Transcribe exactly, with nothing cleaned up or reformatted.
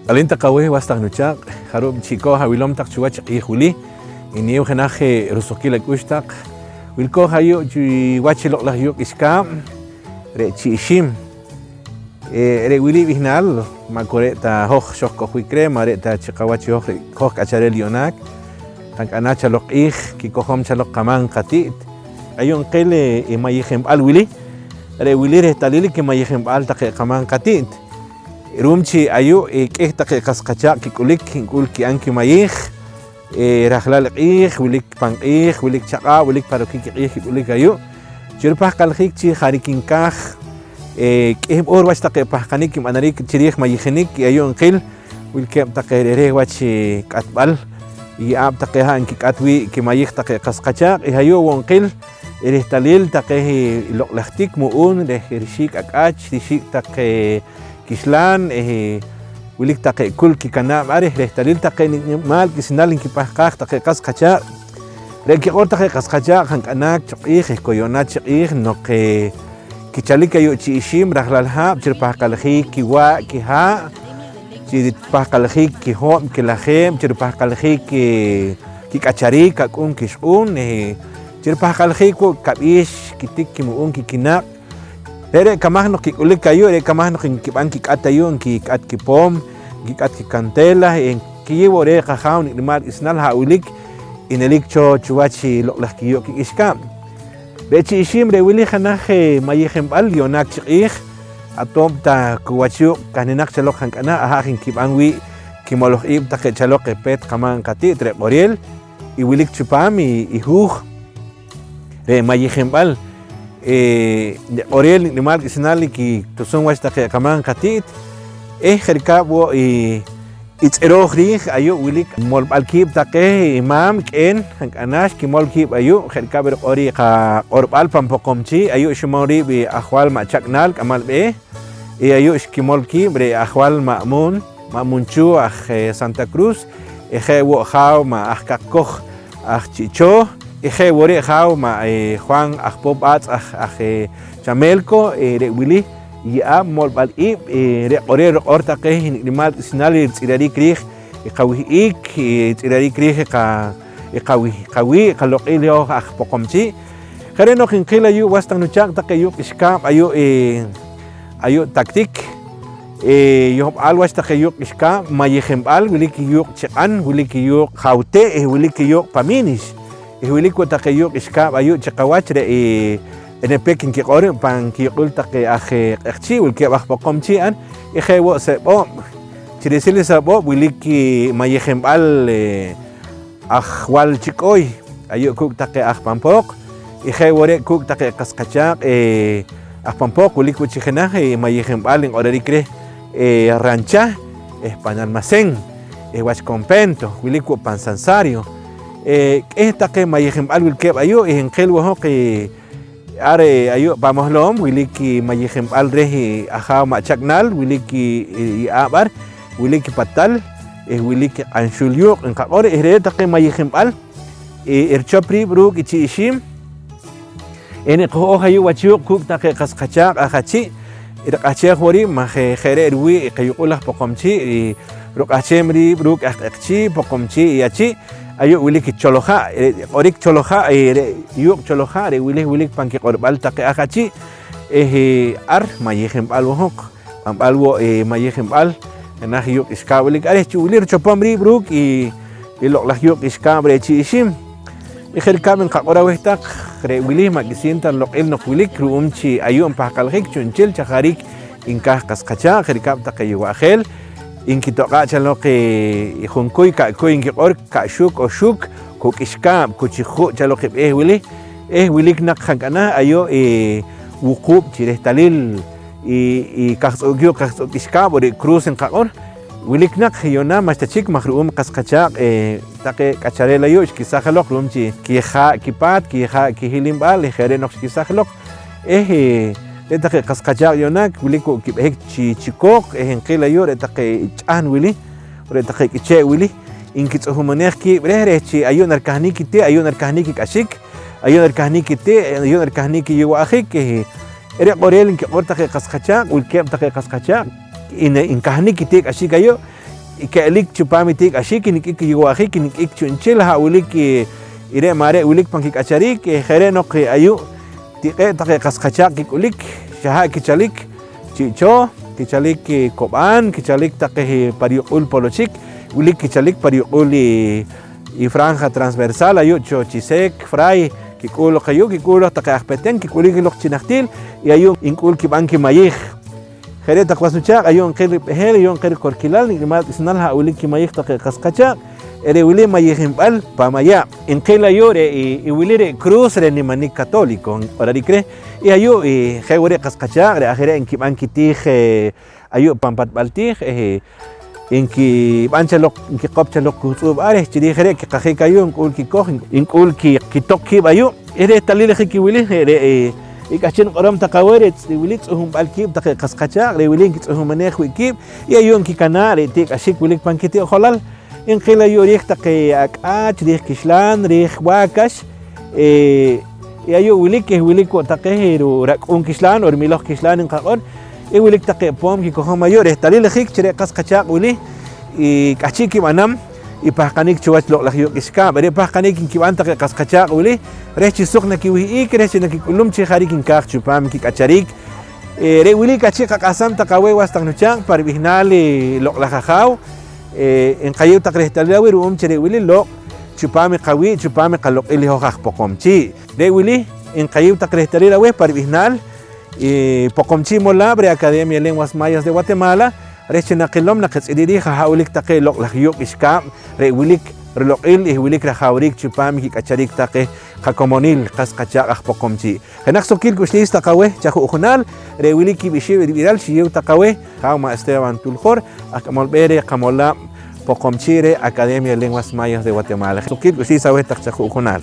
K'aleen taq aweh was taq nuchaaq', jarub' chi ko' awilom taq chiwach i q'iij wili, iniiw jenaj, eh, rusuqkiil ak'ux taq. Wilkooj ayu' chiwach i loq' laj yuuq' k'ixkaab', re' Chi' Ixiim. Eh, re' wili b'ihnaal, ma' ku re' ta hoj xojkojwik reh, ma' re' ta chi qawach i hoj, re' hoj k'achareel yu'naak. Qank'anaa chaloq q'iij, kikojom chaloq qamaam qati't. Ayu' nqil, eh, i mayijinb'al wili. Re' wili rehtalil i kimayijinb'al taqe qamaam qati't. Ru'um chi ayu', eh, k'ih taqe qas qachaaq' kik'ulik, nk'ul ki'an kimayij. Eh, rajlaal q'iij, wilik pan q'iij, wilik chaq'ab', wilik pa rokik i q'iij kik'ulik ayu'. Chi ripahqaljiik chi jariik nkaaj, eh, k'ih b'uhr wach taqe pahqanik nb'anarik chi riij mayijinik, y ayu' nqil wilkeeb' taqe rehreh wach, eh, k'atb'al ye'aab' taqe ha' nkik'at wii' kimayij taqe qas qachaaq', eh, ayu' wo' nqil i rehtalil taqe, eh, loq' laj tik mu'uun reh rixiik' ak'ach, rixiik' taqe kixlaan, eh, wilik taqe kul kikanaab' ar reh rehtalil taqe nik' nimaal k'isinaal nkipahqaaj taqe qas qachaaq'. Re' nkiq'or taqe qas qachaaq' jank'anaak cho q'iij eh koyo'naak chi q'iij noq, eh, kichalik ayu' Chi' Ixiim rajlaal haab' chi ripahqaljiik kiwa', kihaa', chi ripahqaljiik kihoob', kilajeeb', chi ripahqaljiik ki-, kik'achariik kak'uun kixq'uun, eh, chi ripahqaljiik wo' kab'iix kitik kimu'uun kikinaaq'. Re're' kamaj noq kik'ulik ayu', re' kamaj noq nkib'an kik'at ayu', nkik'at kipoom, nkik'at kikantela, eh, nkiyeew wo' reh qajaaw nik' nimaal k'isinaal ha' wilik i nelik cho chiwach i loq' laj kiyuuq' kik'ixkaab'. Re' Chi' Ixiim re' wili jenaj, eh, mayijinb'al yu'naak chi q'iij, atoob' ta ku wach yuuq' kahninaq chaloq jank'anaa, aha' aj nkib'an wii' kimoloj iib' taqe chaloq i peet qamaam qati't re' q'oreel i wilik chipaam i, i huuj. Re' mayijinb'al, eh, q'oreel nik' nimaal k'isinaal i kitusum wach taqe qamaam qati't, eh, je' rikab' wo' i, i tz'irooj riij, ayu' wilik molb'al kiib' taqe i maam k'een jank'anaa xkimol kiib' ayu', je' rikab' riq'or i qaq'orb'al pan Poqomchi', ayu' ximol riib' i ajwaal ma' Chak'naal K'amal B'eeh. Eh, ayu' xkimol kiib' re' ajwaal ma' Muun, ma' Munchuu aj, eh, Santa Cruz, eh, je' wo' jaaw ma' aj Kaqkoj aj Chi' Chooh, eh, je' wo' re' jaaw ma', eh, Juan aj Poop B'aatz' aj, aj, eh, Chamelco, eh, re' wili ye'aab' molb'al iib', eh, re' q'oreel riq'or taqe nik' nimaal k'isinaal i ritz'irariik riij i qawih'ik, i ritz'irariik riij i qa-, i qawih-, qawii', i qaloq'il i hoj aj Poqomchi'. Je' re' noq nqil ayu' was taq nuchaaq' taqe yuuq' k'ixkaab' ayu', eh, ayu' Tactic, eh, yohb'al wach taqe yuuq' k'ixkaab', mayijinb'al, wilik i yuuq' Chiq'an, wilik i yuuq' Jawte', eh, wilik i yuuq' Paminix, eh, wilik wo' taqe yuuq' k'ixkaab' ayu' chi qawach re' i, eh, Enepek nkiq'or pan kiyuq'ul taqe aj, eh, Q'eqchi', wilkeeb' aj Poqomchi' ar, eh, je' wo' Seb'oob'. Chi ri'sil i Seb'oob' wilik i mayijinb'al, eh, ajwaal Chik'ooy, ayu' kuuk' taqe aj Pan Pooq, i je' wo' re' kuuk' taqe qas qachaaq', eh, aj Pan Pooq, wilik wo' chi jenaj, eh, mayijinb'al nq'orarik reh, eh, Rancha, eh, pan Almacén, eh, wach Compento, wilik wo' pan Sansario. Eh, k'ih taqe mayijinb'al wilkeeb' ayu', eh, nqil wo' hoj, eh, Ar, eh, ayu' pan Mohlom wilik i mayijinb'al reh i Ajaaw ma' Chak'naal, wilik i, i, i Aab' ar, wilik i Patal, eh, wilik i Q'anxul Yuuq' nqaq'or, eh, re' taqe mayijinb'al, eh, erichop riib' ruuk' i Chi' Ixiim, eh, niqoh'oj ayu' wach yuuq' kuuk' taqe qas qachaaq' aj achi', riq'ahchej wo' riib' maj, eh, je' re' riwii' i qayuq'ul aj Poqomchi', i ruq'ahchem riib' ruuk' aj Q'eqchi', Poqomchi' i achi', ayu' wilik i Choloja', re' q'orik Choloja', eh, re' yuuq' Choloja', re' wili wilik pan kiq'orb'al taqe aj achi', eh, eh, ar mayijinb'al wo' hoq, b'anb'al wo', eh, mayijinb'al, jenaj yuuq' k'ixkaab' wilik ar, eh, chi wili richopom riib' ruuk' i, i loq' laj yuuq' k'ixkaab' reh Chi' Ixiim. I je' rikab' nqaq'or aweh taq, re' wili ma' k'isiin ta nloq'il noq wilik ru'um chi ayu' npahqaljik chu'nchel chajariik nkaaj qas qachaaq', je' rikab' taqe yuwa'jeel nkitoq'aa' chaloq, eh, i junkuy ka'kuy nkiq'or, ka'xuuk, oxuuk, ku k'ixkaab', ku chi ju' chaloq i b'eeh wili, eh, wilik naq jank'anaa ayu', eh, wuquub' chi rehtalil i, i kajtz'u'k yuuq', kajtz'u'k k'ixkaab', o re' cruz nqaq'or, wilik naq yu'na ma'xta chik maj ru'um qas qachaaq', eh, taqe k'achareel ayu' xkesaj loq ru'um chi kejaa' kipaat, kejaa' kihilinb'al, eh, je' re' noq xkesaj loq, eh, eh, re' taqe qas qachaaq' yu'na wilik wo' kib'ehik chi chikooq, eh, nqil ayu' re' taqe ch'ahn wili, re' taqe k'ichee' wili, nkitz'uhumnej kiib' reh, reh chi ayu' narikahnik kiti', ayu' narikahnik kik'axik, ayu' narikahnik kiti', ayu' narikahnik kiyuwa'jik, eh, Re' q'orel nkiq'or taqe qas qachaaq', wilkeeb' taqe qas qachaaq' i ne-, nkahnik i ti'k'axik ayu', i ke'lik chupaam i ti'k'axik, i nik'ik i yuwa'jik, i nik'ik chu'nchel, ha' wilik i, i re' ma' re' wilik pan kik'achariik. Eh, je' re' noq, eh, ayu' tiq'e' taqe qas qachaaq' kik'ulik, xa ha' kichalik Chi' Chooh, kichalik, eh, Kob'aan, kichalik taqe, eh, pa riyuq'ul Polochik, wilik kichalik pa riyuq'ul i, i franja transversal ayu' cho chi Seek, Fray, kik'ul loq ayu', kik'ul loq taqe aj Petén, kik'ulik loq chi najtil, y ayu' nk'ul kib'an kimayij. Je' re' taq was nuchaaq', ayu' nqil rib'ehel, ayu' nqil rikorkilal, nik' nimal k'isnal ha' wilik kimayij taqe qas qachaaq', eh, re' wili mayijinb'al pa mayaab'. Nqil ayu' re' i, i wili re' cruz reh nimanik católico nq'orarik reh, y ayu', i je' wo' re' qas qachaaq', re' aj re' nkib'an kitiij, eh, ayu' pan patb'al tiij, eh, nkib'an chaloq, nkiqop chaloq kuhtz'ub' ar, eh, chi riij re' kiqajik ayu', nk'ul kikoj, nk'ul ki-, kitoq kiib' ayu'. Eh, rehtalil ajik i wili, re', re', eh, i k'ahchi' niq'orom taq aweh, re' tz'i-, wili tz'uhmb'al kiib' taqe qas qachaaq', re' wili nkitz'uhumej wii' kiib', y ayu' nkikanaa' re' ti'k'axik wilik pan kiti'jolal. Nqil ayu' riij taqe ak'ach, riij kixlaan, riij waacax, eh, y ayu' wilik, eh, wilik wo' taqe ru-, rak'uun kixlaan o rimiloj kixlaan nqaq'or, eh, wilik taqe poom kikojom ayu'. Rehtalil ajik chi re' qas qachaaq' wili, i k'ahchi' kib'anam i pahqanik chuwach loq' laj yuuq' k'ixkaab'. Re' pahqanik nkib'an taqe qas qachaaq' wili reh chi suq nakiwih'ik, reh chi nakik'ulum chi jariik nkaaj chupaam i kik'achariik. Eh, re' wili k'ahchi' qaq'ahsam taq aweh was taq nuchaaq' pa rib'ihnaal i Loq' laj Ajaaw. Eh, nqayeew taq rehtalil aweh ru'um chi re' wili loq' chupaam i qawii', chupaam i qaloq'il i hoj aj Poqomchi'. Re' wili nqayeew taq rehtalil aweh pa rib'ihnaal i Poqomchi' Molaab' reh Academia de Lenguas Mayas de Guatemala, reh chi naqilom naqitz'iri riij aha' wilik taqe loq' laj yuuq' k'ixkaab' re' wilik riloq'il eh wilik rajawriik chupaam i kik'achariik taqe qakomonil qas qachaaq' aj Poqomchi'. Jenaj suqkiil k'uxliis taq aweh chaju'junaal, re' wili kiib' ixib' rib'iral xiyeew taq aweh Jaaw ma' Esteban Tuljor, aj k'amol b'eeh reh qamolaab' Poqomchi' reh Academia de Lenguas Mayas de Guatemala. Suqkiil k'uxliis aweh taq chaju'junaal.